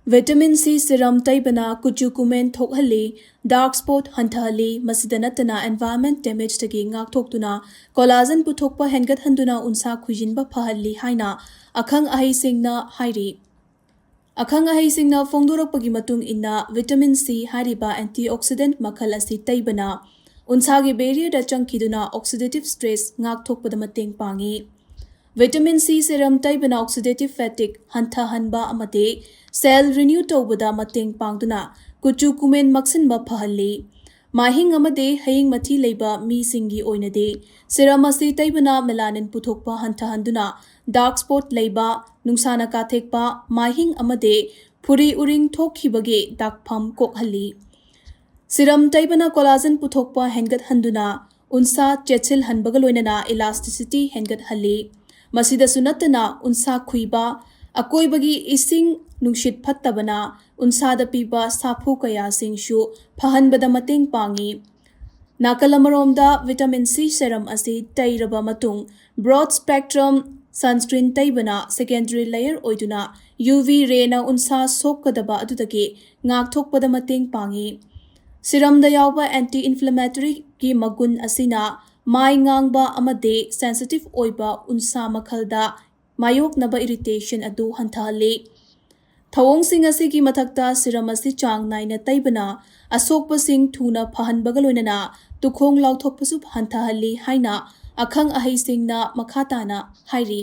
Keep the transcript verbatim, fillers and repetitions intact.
Vitamin C serum ꯇꯩꯕꯅ ꯀꯨꯆꯨ ꯀꯨꯃꯦꯟ ꯊꯣꯛꯍꯜꯂꯤ, dark spot ꯍꯟꯊꯍꯜꯂꯤ꯫ ꯃꯁꯤꯗ ꯅꯠꯇꯅ environment damageꯗꯒꯤ ꯉꯥꯛꯊꯣꯛꯇꯨꯅ collagen ꯄꯨꯊꯣꯛꯄ ꯍꯦꯟꯒꯠꯍꯟꯗꯨꯅ ꯎꯟꯁꯥ ꯈꯨꯏꯖꯤꯟꯕ ꯐꯍꯜꯂꯤ ꯍꯥꯏꯅ ꯑꯈꯪ ꯑꯍꯩꯁꯤꯡꯅ ꯍꯥꯏꯔꯤ꯫ ꯑꯈꯪ ꯑꯍꯩꯁꯤꯡꯅ ꯐꯣꯡꯗꯣꯔꯛꯄꯒꯤ ꯃꯇꯨꯡ ꯏꯟꯅ, vitamin C ꯍꯥꯏꯔꯤꯕ antioxidant ꯃꯈꯜ ꯑꯁꯤ ꯇꯩꯕꯅ ꯎꯟꯁꯥꯒꯤ barrierꯗ ꯆꯪꯈꯤꯗꯨꯅ oxidative stress ꯉꯥꯛꯊꯣꯛꯄꯗ ꯃꯇꯦꯡ ꯄꯥꯡꯏ꯫ Vitamin C serum ꯇꯩꯕꯅ oxidative fatigue ꯍꯟꯊꯍꯟꯕ ꯑꯃꯗꯤ cell renew ꯇꯧꯕꯗ ꯃꯇꯦꯡ ꯄꯥꯡꯗꯨꯅ ꯀꯨꯆꯨ ꯀꯨꯃꯦꯟ ꯃꯛꯁꯤꯟꯕ ꯐꯍꯜꯂꯤ꯫ ꯃꯍꯤꯡ ꯑꯃꯗꯤ ꯍꯌꯤꯡ ꯃꯊꯤ ꯂꯩꯕ ꯃꯤꯁꯤꯡꯒꯤ ꯑꯣꯏꯅꯗꯤ serum ꯑꯁꯤ ꯇꯩꯕꯅ melanin ꯄꯨꯊꯣꯛꯄ ꯍꯟꯊꯍꯟꯗꯨꯅ dark spot ꯂꯩꯕ, ꯅꯨꯡꯁꯥꯅ ꯀꯥꯊꯦꯛꯄ, ꯃꯍꯤꯡ ꯑꯃꯗꯤ ꯐꯨꯔꯤ ꯎꯔꯤꯡ ꯊꯣꯛꯈꯤꯕꯒꯤ ꯗꯥꯛꯐꯝ ꯀꯣꯛꯍꯜꯂꯤ꯫ Serum ꯇꯩꯕꯅ collagen ꯄꯨꯊꯣꯛꯄ ꯍꯦꯟꯒꯠꯍꯟꯗꯨꯅ ꯎꯟꯁꯥ ꯆꯦꯠꯁꯤꯜꯍꯟꯕꯒ ꯂꯣꯏꯅꯅ elasticity ꯍꯦꯟꯒꯠꯍꯜꯂꯤ꯫ ꯃꯁꯤꯗꯁꯨ ꯅꯠꯇꯅ ꯎꯟꯁꯥ ꯈꯨꯏꯕ, ꯑꯀꯣꯏꯕꯒꯤ ꯏꯁꯤꯡ ꯅꯨꯡꯁꯤꯠ ꯐꯠꯇꯕꯅ ꯎꯟꯁꯥꯗ ꯄꯤꯕ ꯁꯥꯐꯨ ꯀꯌꯥꯁꯤꯡꯁꯨ ꯐꯍꯟꯕꯗ ꯃꯇꯦꯡ ꯄꯥꯡꯏ꯫ ꯅꯥꯀꯜ ꯑꯃꯔꯣꯝꯗ, vitamin C serum ꯑꯁꯤ ꯇꯩꯔꯕ ꯃꯇꯨꯡ broad spectrum sunscreen ꯇꯩꯕꯅ secondary layer ꯑꯣꯏꯗꯨꯅ UV rayꯅ ꯎꯟꯁꯥ ꯁꯣꯛꯀꯗꯕ ꯑꯗꯨꯗꯒꯤ ꯉꯥꯛꯊꯣꯛꯄꯗ ꯃꯇꯦꯡ ꯄꯥꯡꯏ꯫ Serumꯗ ꯌꯥꯎꯕ anti-inflammatoryꯒꯤ ꯃꯒꯨꯟ ꯑꯁꯤꯅ ꯃꯥꯏ ꯉꯥꯡꯕ ꯑꯃꯗꯤ sensitive ꯑꯣꯏꯕ ꯎꯟꯁꯥ ꯃꯈꯜꯗ ꯃꯥꯌꯣꯛꯅꯕ irritation ꯑꯗꯨ ꯍꯟꯊꯍꯜꯂꯤ꯫ ꯊꯧꯑꯣꯡꯁꯤꯡ ꯑꯁꯤꯒꯤ ꯃꯊꯛꯇ serum ꯑꯁꯤ ꯆꯥꯡ ꯅꯥꯏꯅ ꯇꯩꯕꯅ ꯑꯁꯣꯛꯄꯁꯤꯡ ꯊꯨꯅ ꯐꯍꯟꯕꯒ ꯂꯣꯏꯅꯅ ꯇꯨꯈꯣꯡ ꯂꯥꯎꯊꯣꯛꯄꯁꯨ ꯍꯟꯊꯍꯜꯂꯤ ꯍꯥꯏꯅ ꯑꯈꯪ ꯑꯍꯩꯁꯤꯡꯅ ꯃꯈꯥ ꯇꯥꯅ ꯍꯥꯏꯔꯤ꯫